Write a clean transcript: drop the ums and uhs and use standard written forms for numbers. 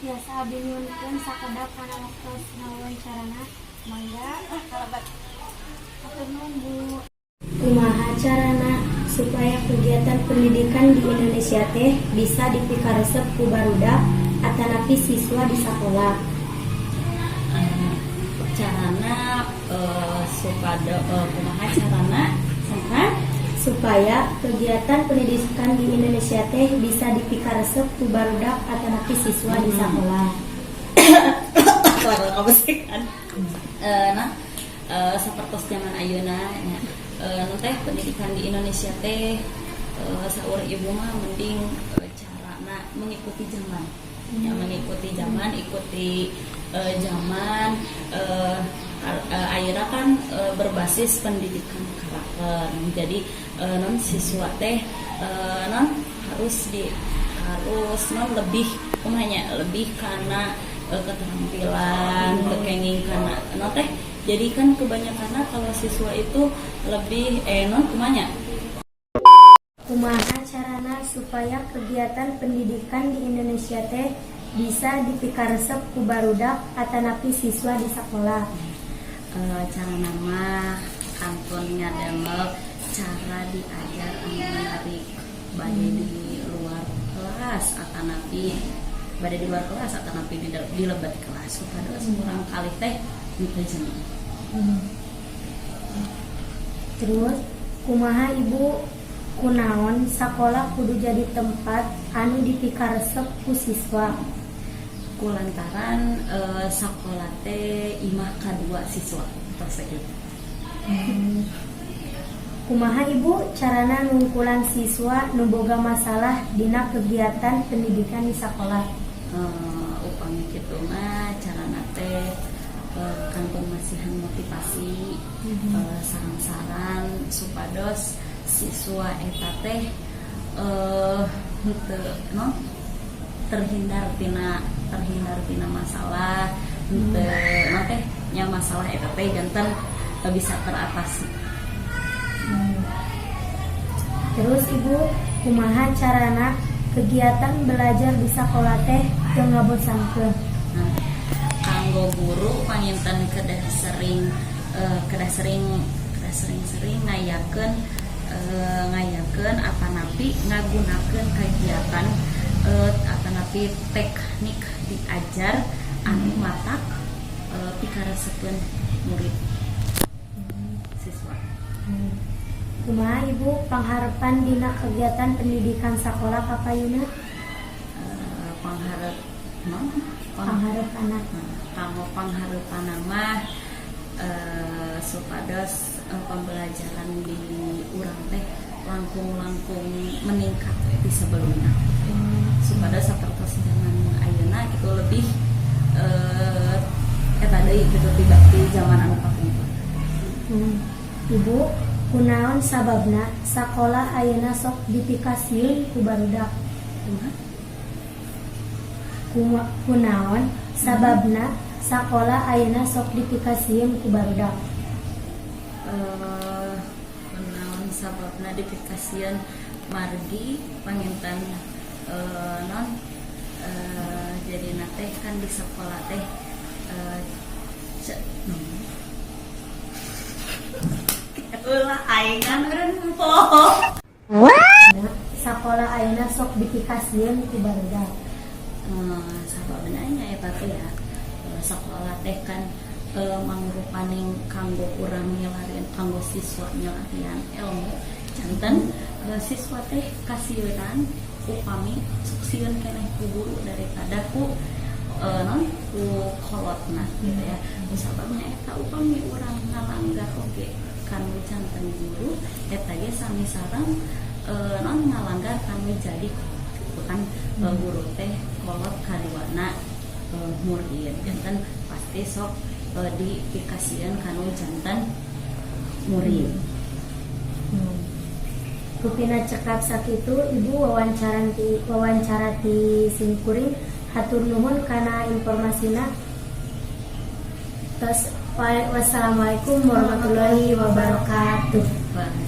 Biasa, abdi nyuhunkeun sakedap kana waktos ngawawancarana. Mangga kalebet. Hatur nuhun, Bu. Kumaha carana supaya kegiatan pendidikan di Indonesia teh bisa dipikaresep ku barudak atanapi siswa di sakola? Carana supada kumaha carana sangkan Supaya kegiatan pendidikan di Indonesia teh bisa dipikaresep ku barudak atanapi siswa di sakola. Kalau kamu sih kan nah sapertos zaman ayeuna nya nu teh pendidikan di Indonesia teh saur ibu mah mending carana mengikuti zaman ya, mengikuti zaman, ikuti zaman. Ayeuna kan berbasis pendidikan karakter, jadi non siswa teh non harus di harus non lebih kumanya lebih karena keterampilan kekenging karena non teh jadi kan kebanyakan kalau siswa itu lebih non kumanya. Kumaha carana supaya kegiatan pendidikan di Indonesia teh bisa dipikaresep ku barudak atanapi siswa di sekolah? Carana mah kantun ngadamel cara diajar anu menarik, bade di luar kelas atanapi bade di luar kelas atanapi di lebet kelas, supados murangkalih teh teu jenuh. Terus kumaha, Ibu, kunaon sakola kudu jadi tempat anu dipikaresep ku siswa? Kulantaran sakola teh imah kadua siswa, tos sakitu. Kumaha, Ibu, carana nungkulan siswa nu boga masalah dina kegiatan pendidikan di sekolah? Upami kitu mah carana teh kantun masihan motivasi, saran-saran supados siswa eta teh henteu no terhindar tina masalah, henteu no teh nya masalah eta teh janten bisa teratasi. Terus, Ibu, kumaha carana kegiatan belajar di sekolah teh teu ngabosankeun? Nah, kanggo guru panginten kedah sering kedah sering-sering ngayakeun ngayakeun atanapi ngagunakeun kegiatan atanapi teknik diajar anu matak pikaresepeun murid siswa. Kumaha, Ibu, pangharepan dina kegiatan pendidikan sekolah kapayuna? Pangharep non Pangharepanna. Kanggo panghareupanna mah supados pembelajaran di urang teh langkung-langkung meningkat we ti sebelumna, supados sapertos zaman ayeuna gitu lebih eta deui gitu tiba di zaman anu kapungkur. Ibu, kunaon sababna sakola ayeuna sok dipikasieun ku barudak? Kumaha? Kunaon sababna sakola ayeuna sok dipikasieun ku barudak? Kunaon sababna dipikasieun, margi panginten non jadi teh kan di sekolah teh ulah aing kan eureun poho. Nah, sakola ayeuna sok dipikasieun ku barudak. Sababna nya eta teh ya sekolah teh kan mangrupaning kanggo urang nyelarian, kanggo siswa nyelarian ilmu, janten siswa teh kasieunan upami sok sieun keneh ku guru daripada ku non ku kolotna gitu ya. Sababna eta upami urang ngalanggar oge kanu janten guru, eta ge sami sareng non ngalanggar kanu jadi kolot gitu kan. Guru teh kolot kaduana murid, janten pasti sok dipikasieun kanu janten murid. Rupina cekap sakitu, Ibu, wawancara ti simkuring. Hatur nuhun kana informasina. Tos, wassalamualaikum warahmatullahi wabarakatuh. Waalaikumsalam.